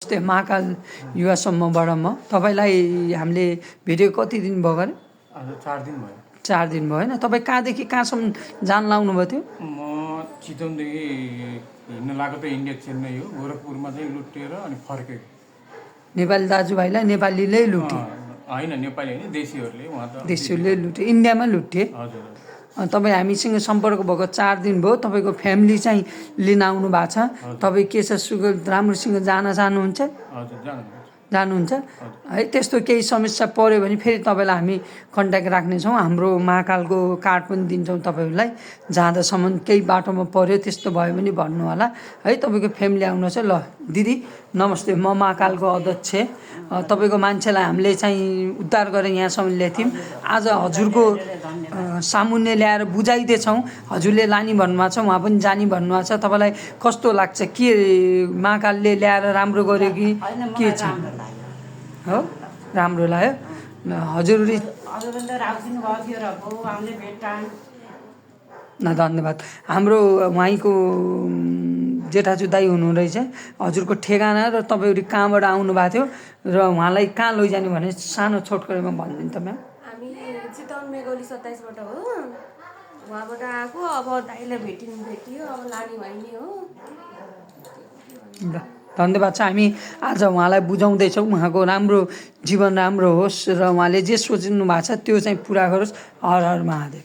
जस्तै महाकाल युवा समूहबाट तपाईँलाई हामीले भेटेको कति दिन भयो अरे? आज 4 दिन भयो। 4 दिन भयो होइन? तपाईँ कहाँदेखि कहाँसम्म जान लाग्नुभएको थियो? म चितवनदेखि हिँड्न लागेको त इन्डिया चेन्नई हो। गोरखपुरमा चाहिँ लुटिएर अनि फर्केको। नेपाली दाजुभाइलाई नेपालीले लुटे? होइन, नेपाली होइन, देशीहरूले। उहाँ त देशीहरूले लुटे, इन्डियामा लुटे। हजुर। तपाईँ हामीसँग सम्पर्क भएको 4 दिन भयो। तपाईँको फ्यामिली चाहिँ लिन आउनु भएको छ। तपाईँ के छ राम्रोसँग जान चाहनुहुन्छ? हजुर, जानुहुन्छ है? त्यस्तो केही समस्या पऱ्यो भने फेरि तपाईँलाई हामी कन्ट्याक्ट राख्नेछौँ। हाम्रो महाकालको कार्ड पनि दिन्छौँ तपाईँहरूलाई। जाँदासम्म केही बाटोमा पऱ्यो त्यस्तो भयो भने भन्नु होला है। तपाईँको फ्यामिली आउनुहोस् है। ल दिदी नमस्ते, म महाकालको अध्यक्ष। तपाईँको मान्छेलाई हामीले चाहिँ उद्धार गरेर यहाँसम्म ल्याएको थियौँ। आज हजुरको सामुन्ने ल्याएर बुझाइदिएछौँ। हजुरले लाने भन्नुभएको छ, उहाँ पनि जाने भन्नुभएको छ। तपाईँलाई कस्तो लाग्छ? के महाकालले ल्याएर राम्रो गर्यो कि के छ? हो, राम्रो लाग्यो। हजुरले धन्यवाद। हाम्रो उहाँको जेठाजु दाइ हुनुहुँदैछ। हजुरको ठेगाना र तपाईँहरू कहाँबाट आउनुभएको थियो र उहाँलाई कहाँ लैजाने भने सानो छोटकरीमा भनिदिनु त म्याम। हामी चितवन मेघोली 27बाट हो। उहाँबाट आएको, अब दाइलाई भेटियो, अब लाने भइने हो। ल धन्यवाद छ। हामी आज उहाँलाई बुझाउँदैछौँ उहाँको राम्रो जीवन राम्रो होस् र उहाँले जे सोच्नु भएको छ त्यो चाहिँ पुरा गरोस्। हर हर महादेव।